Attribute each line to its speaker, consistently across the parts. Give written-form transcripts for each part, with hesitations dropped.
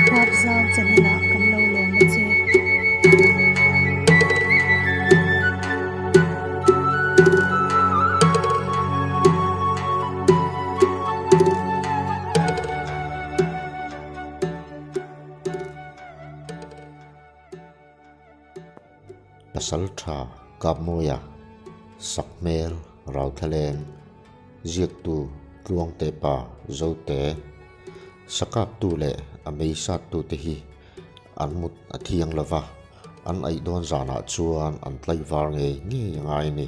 Speaker 1: Huapzau channel ah kan lo lawm a che.
Speaker 2: Pasaltha Kapmawia, Sakhmel Rauthaleng, Ziaktu Tluangtepa Zote, Sakaptu leh a meisattu te hi an mut a thiang lo va, an aih dawn zanah chuan an tlaivar ngei ngei a ngai a ni.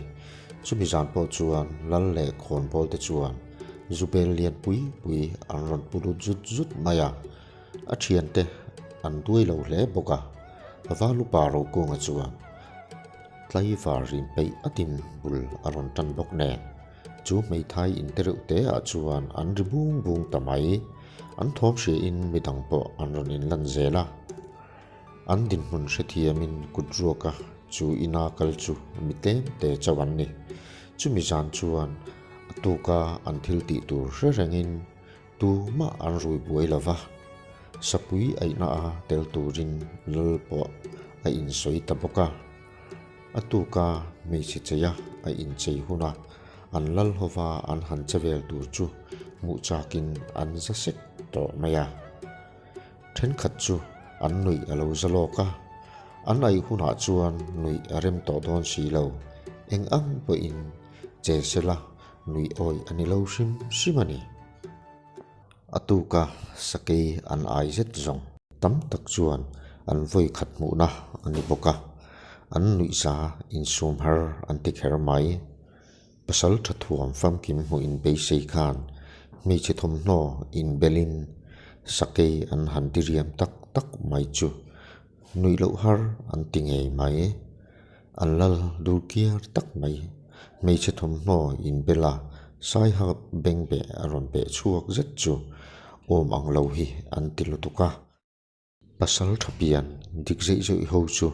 Speaker 2: Chumi zan pawh chuan Lal leh Khawnbawl te chuan Zubel lian pui pui an rawn pu lut zut zut mai a. A thiante an duai lo hle bawk a, Valupa Rokunga chuan tlaivar in peih atin bul a rawn tan bawk nen, chu hmeithai in te reuh te ah chuan an ri bung bung ta mai. An thawm hria in midang pawh an rawn in lan zel a, an dinhmun hrethiam in kut ruak a chu ina kal chu mi tlem te chauh an ni. Chumi zan chuan a tuka an thil tih tur hre reng in Tumah an rui buai lo va, sapui aihna a tel turin lal pawh a insawi ta bawk a. A tuka hmeichhe cheia a inchei huna an lal hova an han che vel tur chu hmuh chakin an za sek tawh mai a. Thenkhat chu an nuih a lo za lawk a, an aih hunah chuan nuih a rem tawh dawn si lo, eng ang pawhin che sela Nui awi a ni lo hrim hrim a ni. A tuka sakei an ai zet zawng. Tam tak chuan an vawi khat hmuhna a ni bawk a, an nuihza insum har an ti kher mai. Pasal tha thuam famkim hmuh in beisei khan hmeichhe thawmhnaw inbelin sakei an han diriam tak tak mai chu Nuih loh har an ti ngei mai. An lal dur kiar tak mai. Hmeichhe thawmhnaw inbel a, saiha bengbeh a rawn beh chhuak zet chu awm ang lo hi an ti lutuk a. Pasal tha pian dik zeih zeih ho chu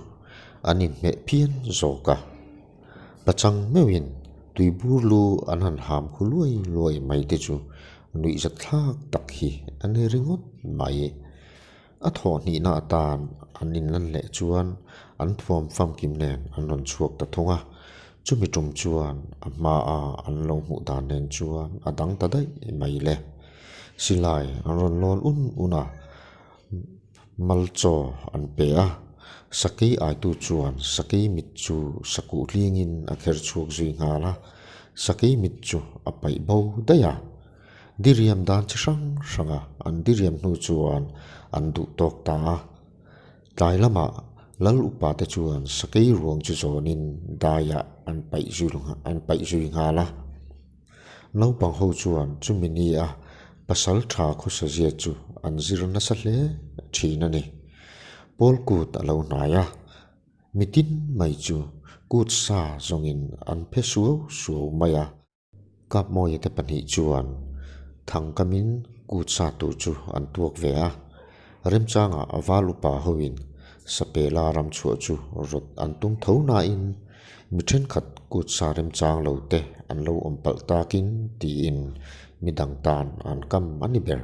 Speaker 2: an inhmeh phian zawk a. Pachang meuhin tuibur lu an han ham khu luai luai mai te chu nuihzat thlak tak hi a ni ringawt mai. A thawh hnihna atan an inlan leh chuan an thuam famkim nen an rawn chhuak ta thung a, chumi tum chuan a hmaa an lo hmuh dan nen chuan a dang ta daih mai le. Silai an rawn lawn un un a, malchaw an pe a, sakei aitu chuan sakei mit chu sakuh hlingin a kher chhuak zui nghal a, sakei mit chu a paih bo daih a. Diriam dan chi hrang hranga an diriam hnu chuan an duh tawk ta a. Tlai lamah Lal upa te chuan sakei ruang chu zawnin daiah an paih zui an paih zui nghal a. Naupang ho chuan chumi ni a pasal tha khawsazia chu an zir nasa hle thin a ni. Pawl kut a lo hnai a. Mitin mai chu kut sa zawngin an phe suau suau mai a. Kapmawia te pahnih chuan thangkamin kut sa tur chu an tuak ve a, remchangah a val upa hoin Sapela ram chhuah chu rawt an tum tho nain mi thenkhat kut sa remchang lo te an lo awm palh takin tiin midang tan an kam a ni ber.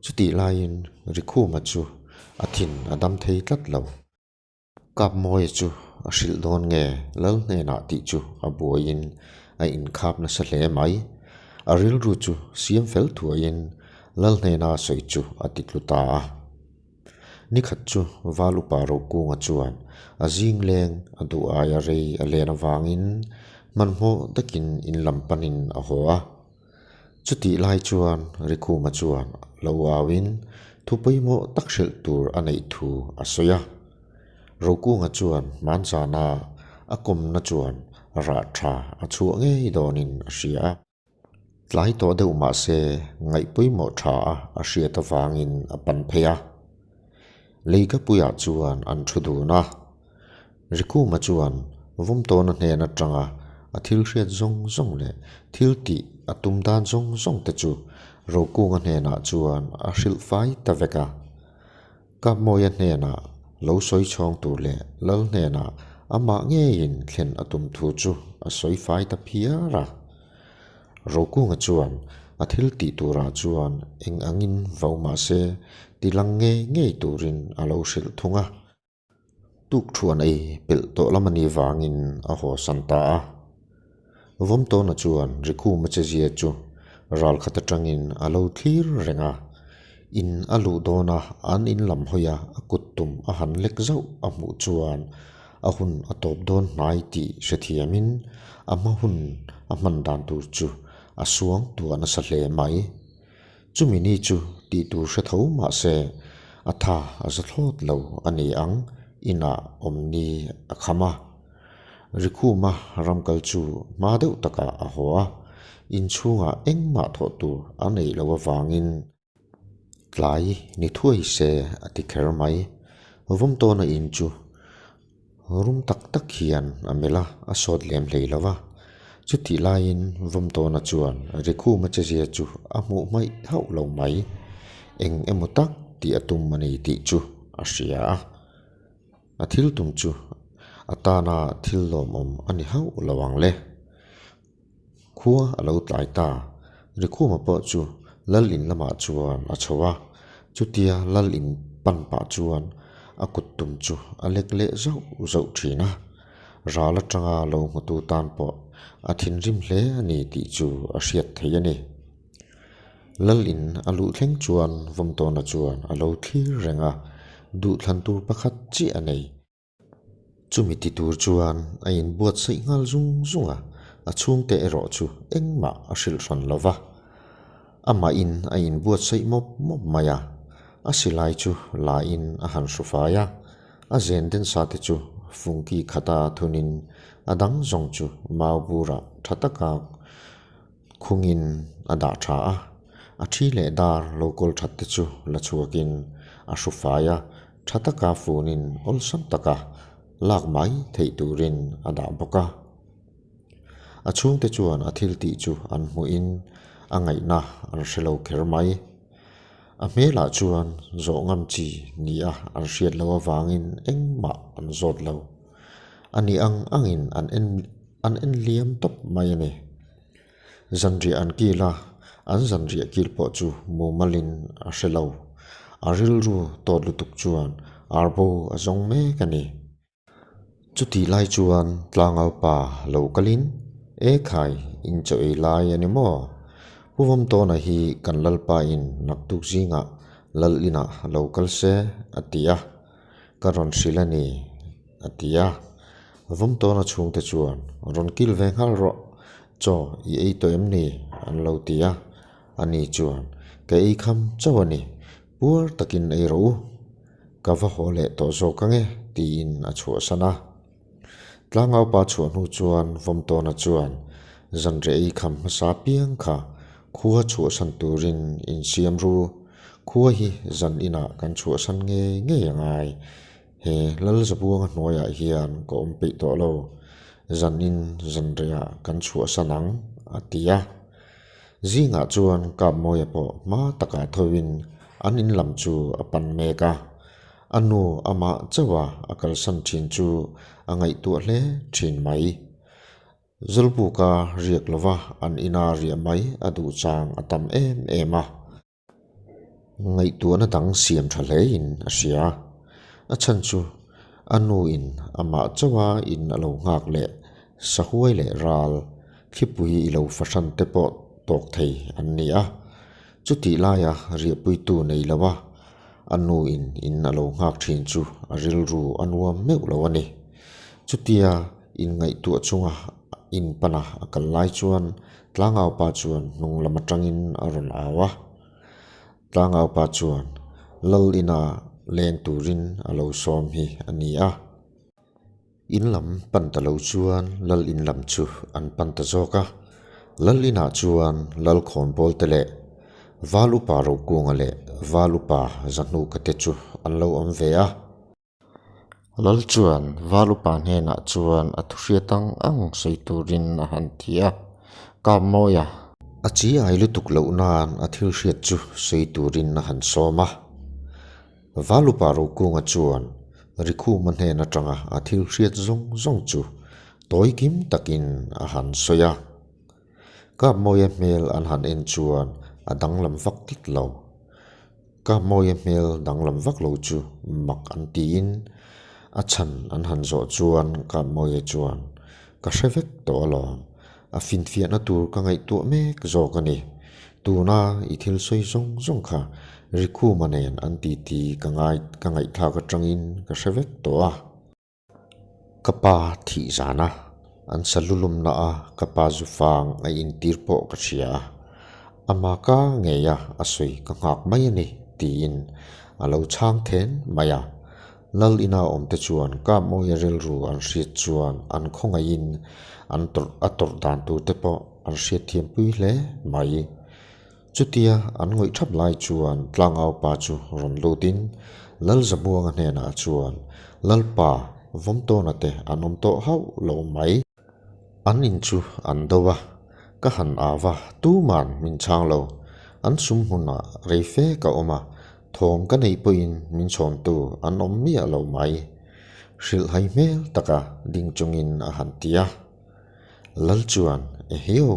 Speaker 2: Chutih laiin Rikhuma chu a thin a dam thei tlat lo. Kapmawia chu a hrilh dawn nge Lal hnenah tih chu a buaiin a inkhap nasa hle mai. A rilru chu siam fel thuaiin Lal hnena sawi chu a ti tlu ta a. Nikhat chu Val upa Rokunga chuan a zing leng a duh aia rei a len avangin hmanhmawh takin in lam panin a haw a. Chutih lai chuan Rikhuma chuan lo auin thu pawimawh tak hrilh tur a neih thu a sawi a. Rokunga chuan hmanzana a kawmna chuan rah tha a chhuah ngei dawnin a hria a. Tlai tawh deuh mah se ngaih pawimawh tha a a hriat avangin a pan phei a. Leikapuiah chuan an thu dun a. Rikhuma chuan Vawmtawna hnen atanga a thil hriat zawng zawng leh thil tih a tum dan zawng zawng te chu Rokunga hnenah chuan a hrilh fai ta vek a. Kapmawia hnenah lo sawi chhawng tur leh Lal hnenah amah ngeiin thlen a tum thu chu a sawi fai ta phiar a. Rokunga chuan A thil tih turah chuan eng angin vo mah se ti lang ngei ngei turin a lo hrilh thung a. Tukthuan ei pelh tawh lam a nih vangin a haw san ta a. Vawmtawna chuan Rikhuma chezia chu ral khat atangin a lo thlir reng a. In a luh dawna an in lam hawi a, a kut tum a han lek zauh a hmuh chuan a hun a tawp dawn hnai tih hrethiamin a hma hun a hman dan tur chu a suang tuah nasa hle mai. Chumi ni chu tih tur hre tho mah se a tha a za thlawt lo a ni ang, inah awm ni a kham a. Rikhuma ramkal chu hma deuh takah a haw a, inchhungah engmah thawh tur a neih loh avangin tlai ni thuai se a ti kher mai. Vawmtawna in chu Rum tak tak hian a melh a, a sawt lem hlei lo va. Chutih laiin Vawmtawna chuan Rikhuma chezia chu a hmuh hmaih hauh lo mai. Eng emaw tak tih a tum a ni tih chu a hria a. A thil tum chu a tana thil lawmawm a ni hauh lo ang le. Khua a lo tlai ta. Rikhuma pawh chu lal in lamah chuan a chho a, chutia lal in pan pah chuan a kut tum chu a lek leh zauh zauh thin a. Ral atanga lo hmutu tan pawh a thinrim hle a ni tih chu a hriat theih a ni. Lal in a luh thleng chuan Vawmtawna chuan a lo thlir reng a, duhthlan tur pakhat chiah a nei. Chumi ti tur chuan a inbuatsaih nghal zung zung a, a chhungte erawh chu engmah a hrilh hran lo va. Amahin a inbuatsaih mawp mawp mai a, a silai chu lain a han hru fai a, a zen den sa te chu fungki khata thunin a dang zawng chu mau burah tha taka Khungin a dah tha a, a thi leh dar lo kawl that te chu la chhuakin a hru fai a, tha taka funin awlsam taka lak mai theih turin a dah bawk a. A chhungte chuan a thil tih chu an hmuhin a ngaihna an hre lo kher mai. A hmelah chuan zawh ngam chi nia an hriat loh avangin engmah an zawt lo. A nih ang angin an en an en liam tawp mai a ni. Zanriah an kil a, an zanriah kil pawh chu mumalin a hre lo. A rilru tawt lutuk chuan arbo a zawng mek a ni. Chutih lai chuan tlangau pa lo kalin, E khai, in chaw ei lai a ni maw? Pu Vawmtawna hi kan Lalpa in naktuk zingah Lal inah lo kal se a ti a, ka rawn hrilh a ni, a ti a. Vawmtawna chhungte chuan, Rawn kil ve nghal rawh, chaw i ei tawh em ni? an lo ti a. Ani chuan, Ka ei kham chauh a ni, puar takin ei rawh u. Ka va haw leh tawh zawk ang e, tiin a chhuahsan a. Tlangaupa chhuah hnu chuan Vawmtawna chuan zanriah ei kham hmasa piang kha khua chhuahsan turin insiam ru. Khua hi zan inah kan chhuahsan ngei ngei a ngai. He Lalzabuanga hnuaiah hian ka awm peih tawh lo. Zanin zanriah kan chhuahsan ang, a ti a. Zingah chuan Kapmawia pawh hma takah thoin an in lam chu a pan mek a. A nu amah chauha a kalsan thin chu a ngaihtuah hle thin mai. Zawlbuka riak lova an ina riah mai a duh chang a tam em em a. Ngaihtuahna dang siam tha hlein a hria. A chhan chu a nuin amah chauha in a lo nghak leh sahuai leh ral thlipui i lo fahran te pawh tawk thei an ni a. Chutih laia riahpuitu nei lo a, a nuin in a lo nghak thin chu a rilru a nuam meuh lo a ni. Chutia inngaihtuah chunga in pana a kal lai chuan Tlangaupa chuan hnung lam atangin a rawn au a. Tlangaupa chuan Lal ina leng turin a lo sawm hi a ni a. In lam pan ta lo chuan Lal in lam chu an pan ta zawk a. Lal inah chuan Lal khawnbawl te leh Val upa Rokunga leh Val upa Zahnuka te chu an lo awm ve a. Lal chuan Val upa hnenah chuan a thuhriat ang ang sawi turin a han ti a, Kap mawi a. A chi ai lutuk loh nan a thil hriat chu sawi turin a han sawm a. Val upa Rokunga chuan Rikhuma hnen atanga a thil hriat zawng zawng chu tawi kim takin a han sawi a. Kapmawia hmel an han en chuan a danglam vak tlat lo. Kapmawia hmel danglam vak lo chu mak an tiin a chhan an han zawh chuan Kapmawia chuan, Ka hre vek tawh alawm, a finfiahna tur ka ngaihtuah mek zawk a ni. Tuna i thil sawi zawng zawng kha Rikhuma nen an titi ka ngai ka ngaihthlak atangin ka hre vek tawh a. Ka pa thih zana an sa lulumna a ka pa zu fang a intir pawh ka hria a, ama ka ngei a a sawi ka nghak mai a ni tiin a lo chhang then mai a. Lal ina awmte chuan Kapmawia rilru an hriat chuan an khawngaihin an tawrh a tawrh dan tur te pawh an hriatthiampui hle mai. Chutia an ngawih thap lai chuan tlangau pa chu rawn lutin Lalzamuanga hnenah chuan, Lalpa, Vawmtawna te an awm tawh hauh lo mai. An in chu an do a, ka han au va, tuman min chhang lo. An sum hmunah rei fe ka awm a, thawm ka neih pawhin min chhawntu an awm miah lo mai. Hrilhhai hmel taka ding chungin a han ti a. Lal chuan, Ehiu,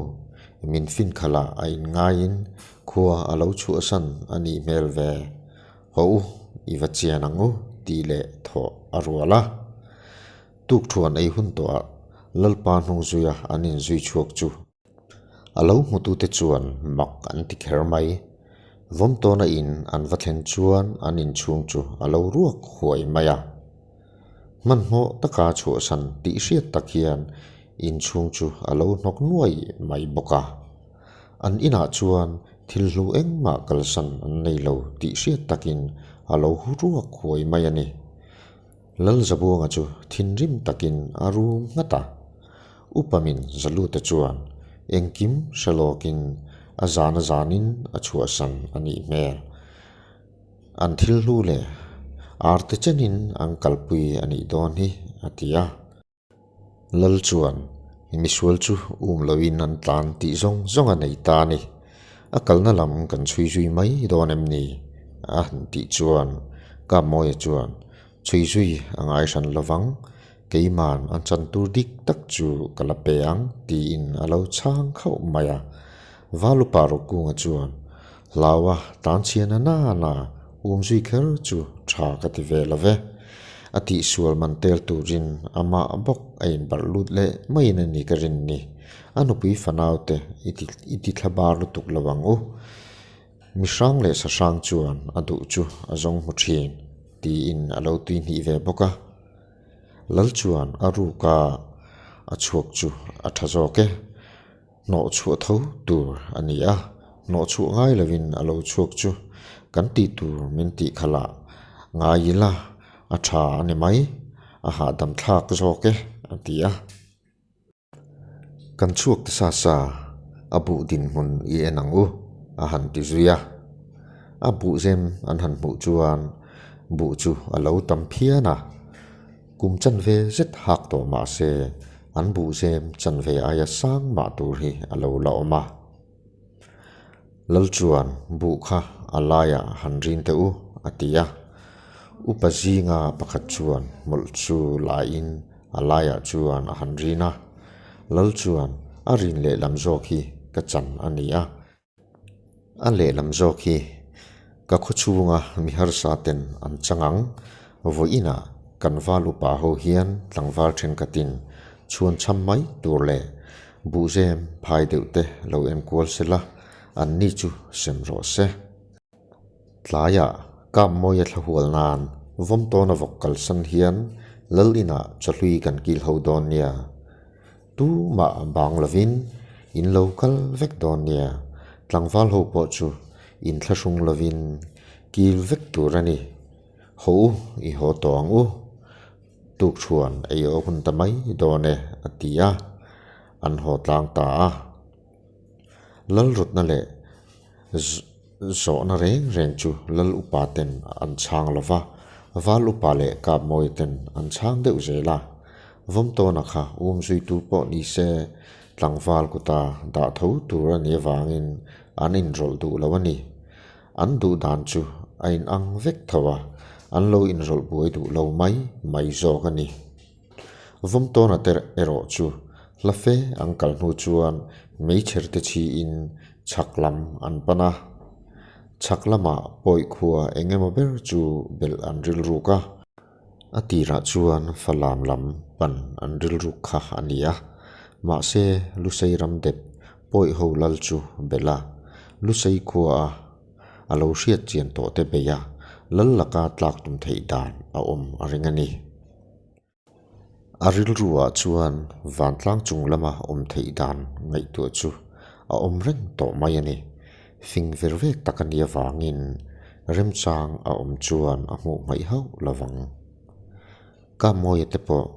Speaker 2: min fin khalah a inngaiin khua a lo chhuahsan a nih hmel ve. Haw u, i va chian ang u, tih leh thawh a rual a. Tukthuan ei hun tawhah Lalpa hnung zuia an inzui chhuak chu a lo hmutute chuan mak an ti kher mai. Vawmtawna in an va thlen chuan an inchhung chu a lo ruak huai mai a. Hmanhmawh taka chhuahsan tih hriat tak hian inchhung chu a lo hnawk nuai mai bawk a. An inah chuan thil hlu engmah kalsan an nei lo tih hriat takin a lo hu ruak huai mai a ni. Lalzabuanga chu thinrim takin a rum nghat a. Upamin Zaluta chuan engkim hre lawkin a zana zanin a chhuahsan a nih hmel. An thil hlu leh arte chenin an kalpui a nih dawn hi, a ti a. Lal chuan misual chu um loin an tlan tih zawng zawng a nei ta a ni. A kalna lam kan chhui zui mai dawn em ni? a han tih chuan Kapmawia chuan chhui zui a ngai hran lovang, keiman a chan tur dik tak chu ka la pe ang tiin a lo chhang khauh mai a. Valupa Rokunga chuan Hlaua tan chhian a na na um zui kher chu tha ka ti ve lo ve. A tihsual man tel turin amah bawk a inbarh lut leh maiin a ni ka rin ni. A nupui fanaute i ti thla bar lutuk lo ang u. Mi hrang leh sa hrang chuan a duh chu a zawng hmu thin tiin a lo tuihnih ve bawk a. Lal chuan a ruka a chhuak chu a tha zawk e. Hnawh chhuah tho tur a ni a, hnawh chhuah ngai lovin a lo chhuak chu kan tih tur min tih khalh ah ngai ila a tha a ni mai, a hahdam thlak zawk e a ti a. Kan chhuak ta sa sa, a buh dinhmun i en ang u a han ti zui a. A buhzem an han hmuh chuan buh chu a lo tam phian a. Kum chanve zet hak tawh mah se, an buhzem chanve aia sang mah tur hi a lo la awm a. Lal chuan buh kha a laiah han rin teh u, a ti a. Upa zinga pakhat chuan hmawlh chu laiin a laiah chuan a han rin a. Lal chuan a rin lehlam zawk hi ka chan a ni a. A lehlam zawk hi ka khaw chhunga mi harsa ten an chang ang. Vawiinah kan val upa ho hian tlangval thenkhatin chhuan cham mai tur leh buhzem phai deuh te lo enkual sela an ni chu sem rawh se. Tlaiah Kapmawia thla hual nan Vawmtawna vawk kalsan hian Lal inah chawhlui kan kil ho dawn nia. Tumah bang lovin in lo kal vek dawn nia, tlangval ho pawh chu inthlahrung lovin kil vek tur a ni. Haw u, i haw tawh ang u, tukthuan ei awk hun ta mai dawn e, a ti a, an haw tlang ta a. Lalrawtna leh zawhna reng reng chu Lal upa ten an chhang lo va, Val upa leh Kapmawi ten an chhang deuh zel a. Vawmtawna kha um zuitu pawh ni se tlangval kuta dah tho tur a nih avangin an inrawlh duh lo a ni. An duh dan chu a inang vek tho a, an lo inrawlh buai duh lo mai mai zawk a ni. Vawmtawna te erawh chu hla fe an kal hnu chuan meichher te chhiin chhak lam an pan a. Chhak lamah pawi khua eng emaw ber chu belh an rilruk a. A tirah chuan Falam lam pan an rilruk kha a ni a, mahse Lusei ram dep pawi ho lal chu belh a, Lusei khua a a lo hriat chian tawh te beih a, lal laka tlak tum theih dan a awm a ring a ni. A rilruah chuan vantlang chung lama awm theih dan ngaihtuah chu a awm reng tawh mai a ni. Fing ver vek tak a nih avangin remchang a awm chuan a hmuh hmaih hauh lo vang. Kamawia te pawh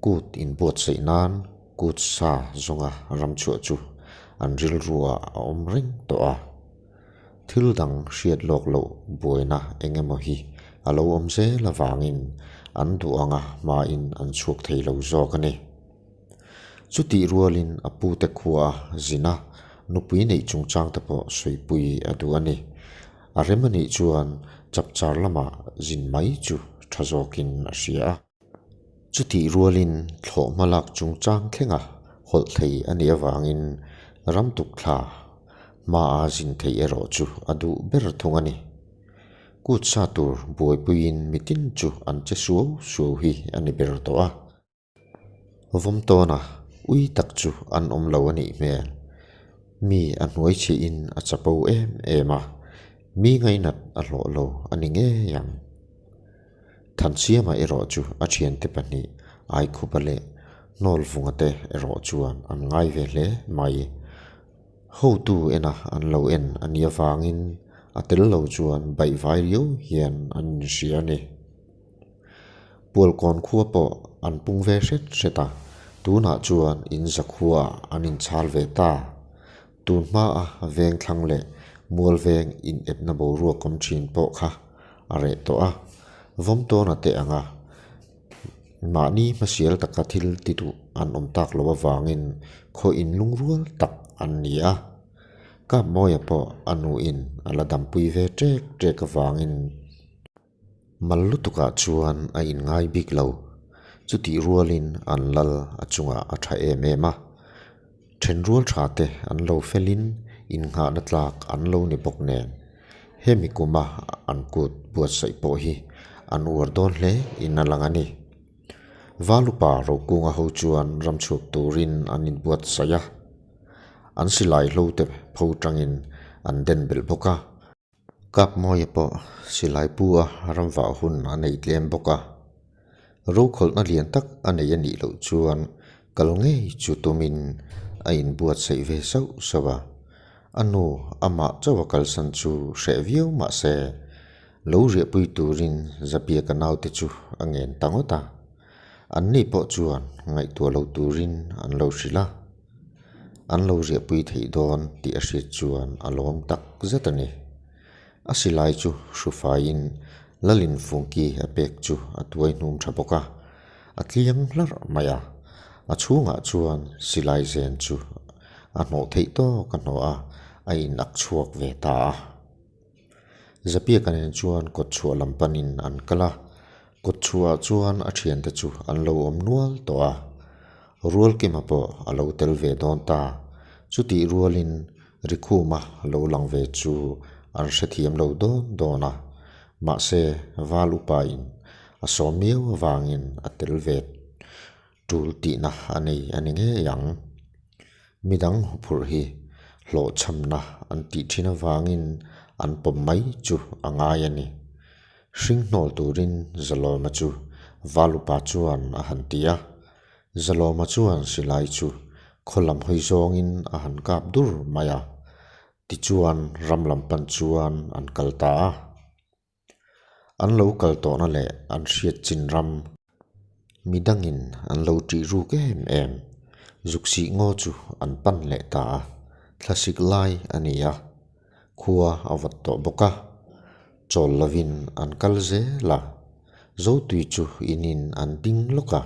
Speaker 2: kut inbuatsaih nan kut sa zawnga ramchhuah chu an rilruah a awm reng tawh a. Thil dang hriat lawk loh buaina eng emaw hi a lo awm zel avangin an duh anga hmain an chhuak thei lo zawk a ni. Chutih rualin a pute khua a zin a, nupui neih chungchang te pawh sawipui a duh a ni. A rem a nih chuan chapchar lamah zin mai chu tha zawkin a hria a. Chutih rualin thlawh hma lak chungchang thlenga hawlh thei a nih avangin ram tukthla hmaa zin theih erawh chu a duh ber thung a ni. Kut sa tur buaipuiin mitin chu an che suau suau hi a ni ber tawh a. Vawm tawna ui tak chu an awm lo a nih hmel. Mi a hnuai chhiahin a chapo em em a, mi ngainat a hlawh lo a ni ngei ang. Thansiama erawh chu a thiante pahnih Aikhupa leh Hnawlvunga te erawh chuan an ngai ve hle mai. Hotu ena an lo en a nih avangin a tel lo chuan baihvai riau hian an inhria a ni. Pualkawn khua pawh an pung ve hret hret a, tunah chuan in zakhuaah an inchhal ve ta. Tun hmaa veng thlang leh mual veng inepna boruak awm thin pawh kha a reh tawh a, vawmtawna te anga mahni hmasial taka thil ti duh an awm tak loh avangin khaw inlungrual tak an ni a. Kapmawia pawh a nuin a la dampui ve ṭek ṭek avangin Mal lutukah chuan a inngai bik lo. Chutih rualin an lal a chungah a tha em em a. Thenrual tha te an lo felin innghahna tlak an lo ni bawk nen. Hemi kuma an kut buatsaih pawh hi an uar dawn hle in a lang a ni. Valupa Rokunga ho chuan ramchhuak turin an inbuatsaih a. An silai hlo te pho tangin an den belh bawk a. Kapmawia pawh silai pu a ramvah hun a nei tlem bawk a, rokhawlhna lian tak a nei a nih loh chuan kal ngei chu tumin a inbuatsaih ve sauh sauh a. A nu amah chauh a kalsan chu hreh viau mah se, lo riahpui turin Zapiaka naute chu a ngen ta ngawt a. Anni pawh chuan ngaihtuah lo turin an lo hrilh a, an lo riahpui theih dawn tih a hriat chuan a lawm tak zet a ni. A silai chu hrufaiin Lalin Fungki a pek chu a tuai hnum tha bawk a, a tliang hlarh mai a, a chhungah chuan silai zen chu a hnawh theih tawk a hnawh a, a inak chhuak ve ta a. Zapiaka nen chuan kawtchhuah lam panin an kal a, kawtchhuahah chuan a thiante chu an lo awm nual tawh a, Rualkima pawh a lo tel ve dawn ta. Chutih rualin Rikhuma lo lang ve chu an hrethiam lo dawn dawn a, mahse Val upain a sawm miau avangin a tel ve tul tihna a nei a ni ngei ang. Midang huphurh hi hlawhchhamna an tih thin avangin an pawm mai chu a ngai a ni. Hring hnawl turin Zalawma chu Valupa chuan a han ti a. Zalawma chuan silai chu khaw lam hawi zawngin a han kap dur mai a. Tichuan ram lam pan chuan an kal ta a. An lo kal tawhna leh an hriat chin ram midangin an lo ṭih ruk em em. Zuksih ngaw chu an pan leh ta a, thlasik lai a ni a, khua a vawt tawh bawk a, chawl lovin an kal zel a, Zotui chu inin an ding lawk a,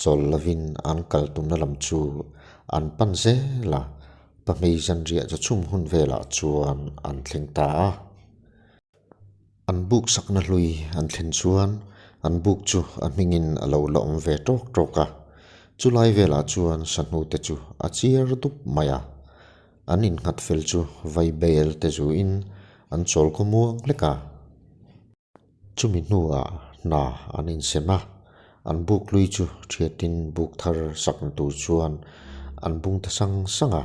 Speaker 2: chawl lovin an kal tumna lam chu an pan zel a, pahmei zanriah chawchhum hun velah chuan an thleng ta a. An buk sakna hlui an thlen chuan an buk chu a hmingin a lo la awm ve tawk tawk a, chulai velah chuan sahnu te chu a chiar dup mai a. An innghat fel chu vaibel te zuin an chawl khaw muang hlek a. Chumi hnuah hna an insem a, an buk hlui chu thiatin buk thar sakna tur chuan an bung ta sang sang a,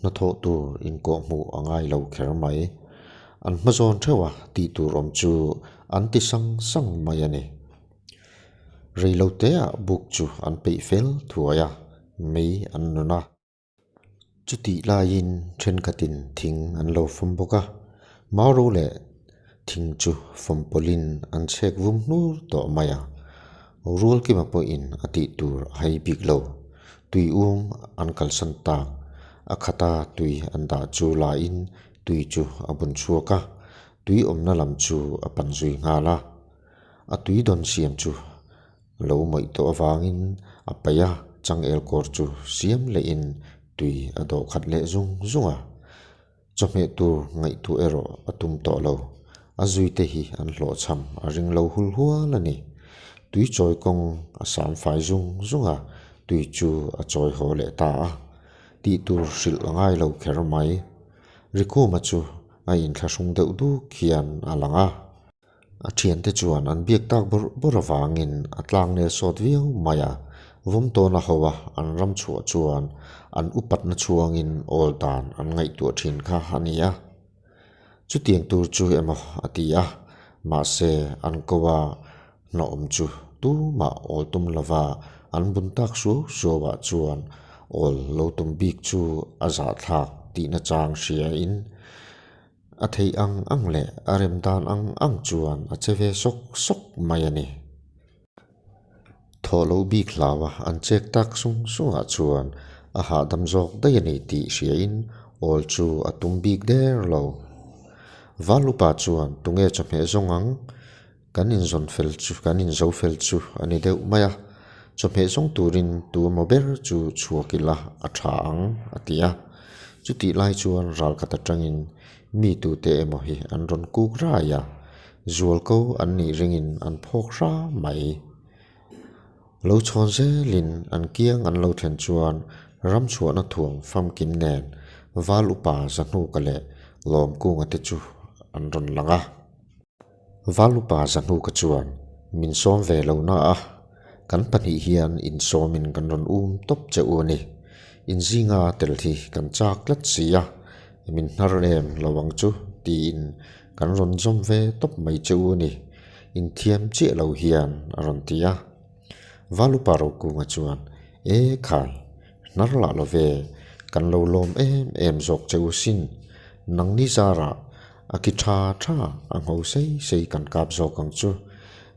Speaker 2: hnathawh tur inkawhhmuh a ngai lo kher mai. An hmazawn theuh a tih tur awm chu an ti sang sang mai a ni. Reiloteah buk chu an peih fel thuai a, mei an nun a. Chutih laiin thenkhatin thing an lo fawm bawk a, mau ro leh thing chu fawm pawlhin an chhek vum hnur tawh mai a, Rualkima pawhin a tih tur a hai bik lo. Tui um an kalsan tak, a khata tui an dah chu lain tui chu a bun chhuak a, tui awmna lam chu a pan zui nghal a. A tui dawn siam chu lo mawih tawh avangin a paih a, changel kawr chu siam lehin tui a dawh khat leh zung zung a. Chawhmeh tur ngaihtuah erawh a tum tawh lo. A zuite hi an hlawhchham a ring lo hul hual a ni. Tui chawi kawng a sam fai zung zung a, tui chu a chawi haw leh ta a. Tih tur hrilh a ngai lo kher mai. Rikhuma chu a inthlahrung deuh duk hian a lang a. A thiante chuan an biak tak bawrh bawrh avangin a tlang nel sawt viau mai a, vawm tawn a ho a, an ram chhuah chuan an upatna chhuangin awl dan an ngaihtuah thin kha a ni a. Chutiang tur chu emaw a ti a, mahse an ko a hnawm chu tumah awl tum lova an bun tak suau suauah chuan awl lo tum bik chu a zahthlak tihna chang hriain A theih ang ang leh a rem dan ang ang chuan a che ve sawk sawk mai a ni. Thawh loh bik hlau a an chek tak sung sungah chuan a hahdam zawk daih a ni tih hriain awl chu a tum bik der lo. Val upa chuan tunge chawhmeh zawng ang? Kan inzawn fel chu kan inzo fel chu a ni deuh mai a, chawhmeh zawng turin tu emaw ber chu chhuak ila a tha ang a ti a. Chutih lai chuan ralkhat atangin mi tute emaw hi an rawn kuk rai a, zualko an nih ringin an phawk hra mai. Lo chhawn zelin an kiang an lo thlen chuan ram chhuahna thuam famkim nen val upa Zahnuka leh Lawmkunga te chu an rawn lang a. Valupa Zahnuka chuan min sawm ve lo na a, kan pahnih hian insawmin kan rawn um tawp che u a ni. Inzinga tel hi kan chak tlat si a, min hnar em lo ang chu tiin kan rawn zawm ve tawp mai che u a ni, inthiam chiah lo hian a rawn ti a. Valupa Rokunga chuan, E khai, hnar lah lo ve, kan lo lawm em em zawk che u sin, nangni zarah A ki tha tha a ngho sei sei kan kap zawk ang chu.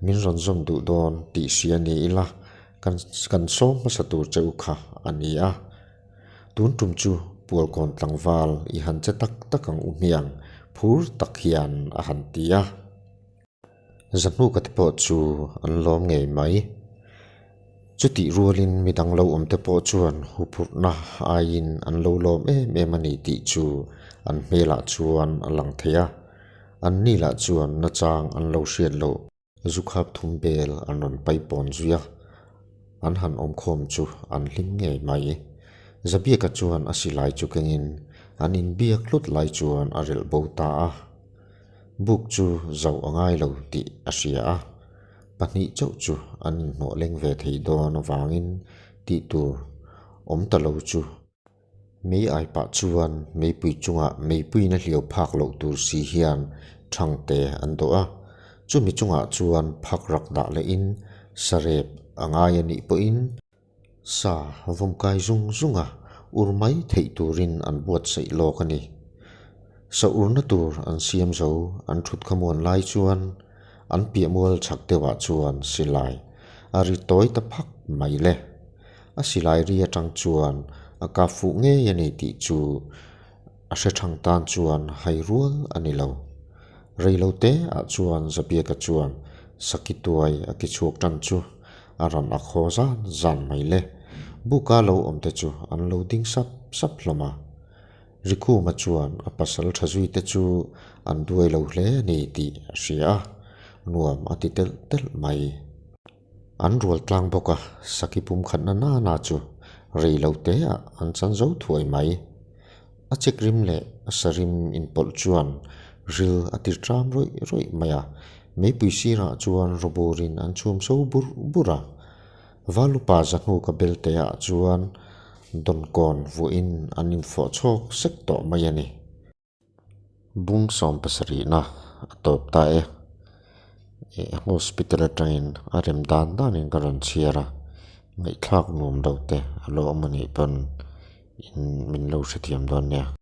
Speaker 2: Min rawn zawm duh dawn tih hria ni ila kan kan sawm hmasa tur che u kha a ni a. Tun tum chu Pualkawn tlangval i han che tak tak ang u hmiang phur tak hian a han ti a. Zahnuka te pawh chu an lawm ngei mai. Chutih rualin midang lo awm te pawh chuan huphurhna aiin an lo lawm em em a ni tih chu an hmelah chuan a lang thei a. An ni lah chuan nachang an lo hriat loh zukhap thum bel an rawn paipawn zui a, an han awmkhawm chu an hlim ngei mai. Zabiaka chuan a silai chu kengin an inbiak hlut lai chuan a relh bo ta a. Buk chu zauh a ngai lo tih a hria a, pahnih chauh chu an inhnawh leng ve thei dawn avangin tih tur awm ta lo chu. Mei ai pah chuan meipui chungah meipuiin a hliau phak loh tur si hian thangte an dawh a, chumi chungah chuan phak rak dah lehin sarep a ngai a nih pawhin Sa vawmkai zung zunga ur mai theih turin an buatsaih lawk a ni. Sa urna tur an siam zo an thut khamuan lai chuan an piah mual chhak deuhah chuan silai a ri tawi ta phak mai le. A silai ri atang chuan a kap fuh ngei a ni tih chu a hre thang tan chuan hai rual a ni lo. Reilote ah chuan Zabiaka chuan Saki tuai a ki chhuak tan chu a rawn ak haw zan zan mai le. Buka lo awm te chu an lo ding sap sap hlawm a. Rikhuma chuan a pasal tha zui te chu an duai lo hle a ni tih a hria a, nuam a ti telh telh mai. An rual tlang bawk a, Saki pum khatna nana chu rei lo te ah an chan zo thuai mai. A chek rim leh a sa rim inpawlh chuan ril a tir ṭam rawih rawih mai a. Meipui sirah chuan rawburin an chhum so bur bur a. Valupa Zahnuka Belteah chuan dawnkawn vuahin an infawh chhawk sek tawh mai a ni. Bung sawmpasarihna a tawp ta e. Hospital atangin a rem dan danin ka rawn chhiar a, ngaihthlak nuam lo te a lo awm a nih pawn in min lo hrethiam dawn nia.